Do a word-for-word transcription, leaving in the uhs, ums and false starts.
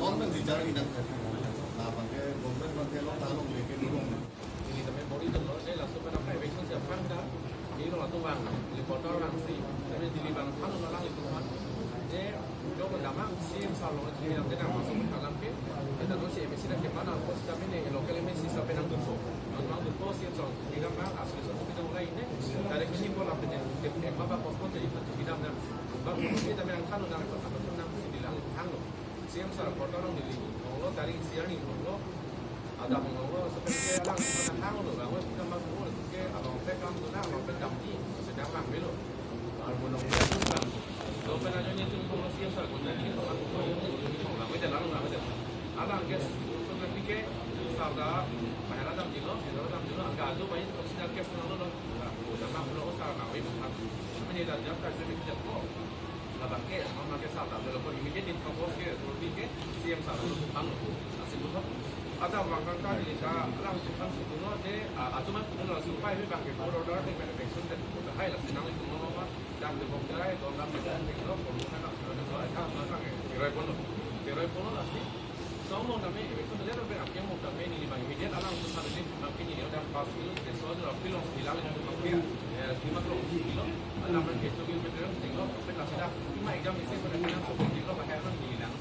Government si charli nang, na abangke government abangke lo tanglo leke dulong. Ili tame bori dolo, de laso pen apa eviction si aphrang ta, ili lo latum vang, ili kotor vangsi, tame Delhi vang than lo lang itu kan. De, jo ko damang, C M sir lo, Delhi vang de nang masuk ke dalam ke, de tano si M A C na kemana, pos kami ne local M A C sir pen nangdunpo. Non vang dunpo, C M sir, Delhi vang, asli so kita mulai ini, dari sini pola pen, de, de, apa apa postpone jadi satu bidang nang. Bang, kita tame nang than lo nang, apa apa nang, si bilang, than lo. C M sir kotor along Delhi, longlo tarik sir ni longlo, ada longlo, seperti alang, alang hanglo, bang, wes kita mak longlo, ke along pe kam tu na, along pe kam ni, sedang lang belo. Along pe kam tu bang. So, pen ajo ni tu longlo C M sir kotor ni, longlo, longlo, longlo, wes jalan, longlo, wes jalan. Alang ke, untuk nanti ke, sir ta, mahera dam jilo, mahera dam jilo, angka ajo bayi, kok sinar ke, longlo, longlo, longlo, longlo, sir, na, wes, bukan. Ini dah jam, tak, saya minta kok. Labang ke, non abangke sir ta, lalu ko immediate in propose ke, authority ke, C M sir ta, tanglo, asin lo. Ada abang kang ta, di ta, lang si tang si tuno, de, ah, atuman tuno, lang si upai, mi abangke, court order, de, manifestation, de, ko hai, lang si nang tuno, ma, jam de, bong, jai, don, dam, de, de, lo, ko, na, na, na, na, na, na, na, kiroi pono, kiroi pono, lang si. So, mo, tame, eviction, de, de, de, apke, mo, tame, ni, bang, immediate, alang, tu, sa, de, bang, ke, ni, ni, dam, pass, ni, de, so, de, appeal, long, si, lang, tu, bang, ke, eh, lima, long, si, lo, alang, bang, ke, so, ni, bang, ke, lo, bang, ke, la, si, da, ma, exam, isi, bang, ke, so, bang, ke, lo, bang, ke, lo, ni, lang.